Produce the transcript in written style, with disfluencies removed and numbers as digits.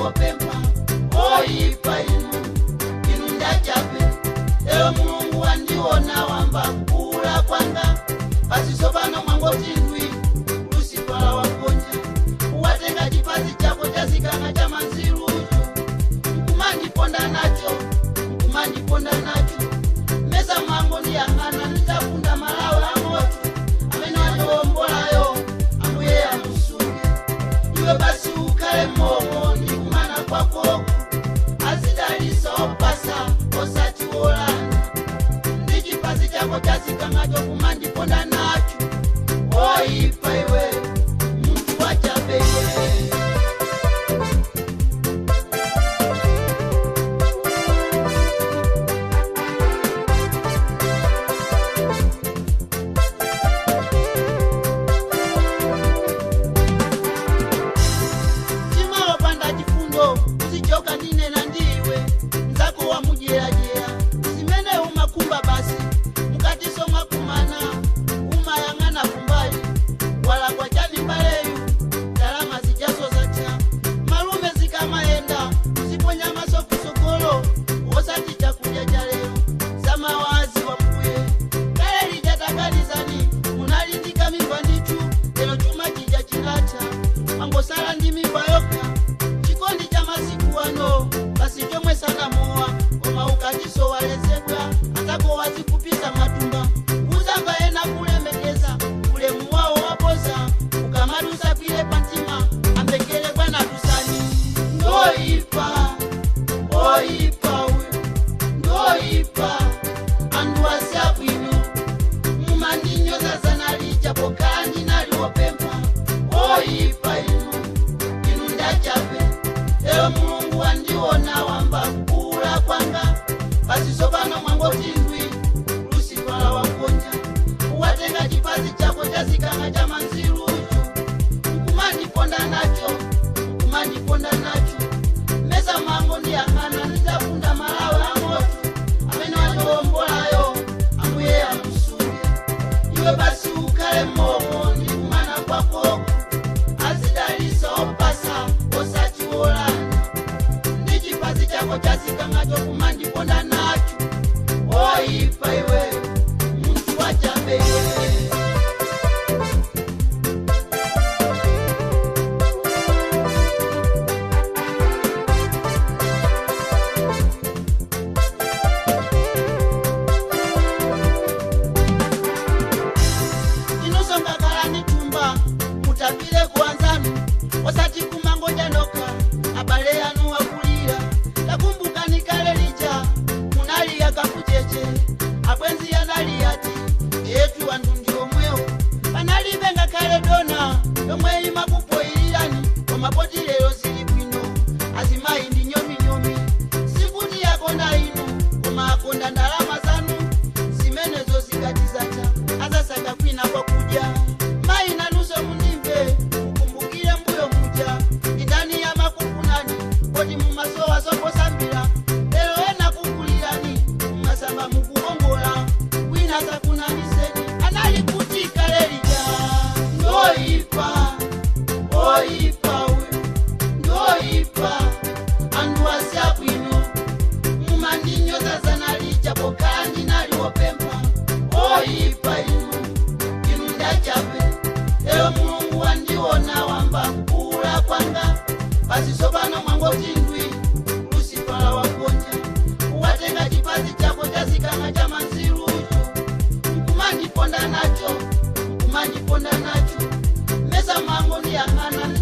Ndinaliwopempha oyipa inu, inu ndachabe. Lero Mulungu wandiona wamba kukula kwanga, pasiso pano mwangoti ndwi, Lusifala wagonja. Watenga chipazi chako chazikanga cha manzirucho, nkumandiponda nacho, nkumandiponda nacho. Mesa mwango ndiyang'ana nditafunda malawi amoto, amene wandiwombolayo ambuye amusunge. Iwe basi ukhale momo ndikumana kwakoko, azidalisa opasa osati wolanda. Ndi chipazi chako chazikangacho kumandiponda nacho, oyipa iwe, munthu wachabe iwe. Chimalo panda chifundo uzichoka ndinena ndiwe nzako wamujerajera, zimene umakumba basi mukatiso mwakumana umayang'ana kumbali. Walakwa chani mbaleyu? Ndalama zijaso zatya. Malume, zikamayenda uziponya maso kusokolo, osati chakudya cha lero, zamawazi wa mbuye. Kale lija taganizani munalindika mimba ndithu, lero chuma chija chinatha, mangosala ndi mimba yokha. Chikondi cha masiku ano basi chomwe sanamowa, koma ukatiso walezedwa atako wazikupisa matumba. Uzamba ena kulemekeza ulemu wawo wapoza, ukamadusa kwile pantima ambekele bwana tusani. Ndoipa, oipa uyu, ndoipa andu asiabwino. Mumandinyoza zanalija pokhala ndinaliwopempha, oipa inu, inu ndachabe. Lero Mulungu wandiona wamba kukula kwanga, pasiso pano mwangoti ndwi, Lusifala wagonja. Watenga chipazi chako chazikanga cha manzirucho, nkumandiponda nacho, nkumandiponda nacho. Mesa mwango ndiyang'ana nditafunda malawi amoto, amene wandiwombolayo ambuye amusunge. Iwe basi ukhale momo ndikumana kwakoko, azidalisa opasa osati wolanda. Ndi chipazi chako chazikangacho kumandiponda nacho, oyipa iwe, munthu wachabe iwe. Inosongakala ni thumba mutapire kuanzanu, osati kumangoja nokha, abale anu akulira. Takumbukani kale lija munaliya kakucheche, abwenzi analiyati etu anthu ndi omwewo, panalibe ngakhale dona yomwe imakupoyirirani. Koma poti lero zili bwino, azimayi ndi nyominyomi, sikuti akonda inu koma akonda ndalama zanu. Zimenezo zikati zatha azasaka kwina kwakudya. Mayi, nanunso mundimve, mukumbukire mbuyo muja, indani yamakufunani koti mumasowa zoposambira. Lero ena kukulirani mumasamba mukukongola, wina sakunamiseni, anali kuti kale lija? Ndoipa, oipa uyu, ndoipa andu asiabwino. Mumandinyoza zanalija pokhala ndinaliwopempha, oyipa inu, inu ndachabe. Lero Mulungu wandiona wamba kukula kwanga, pasiso pano mwangoti ndwi, Lusifala wagonja. Watenga chipazi chako chazikanga cha manzirucho, nkumandiponda nacho, nkumandiponda nacho. Mesa mwango ndiyang'ana.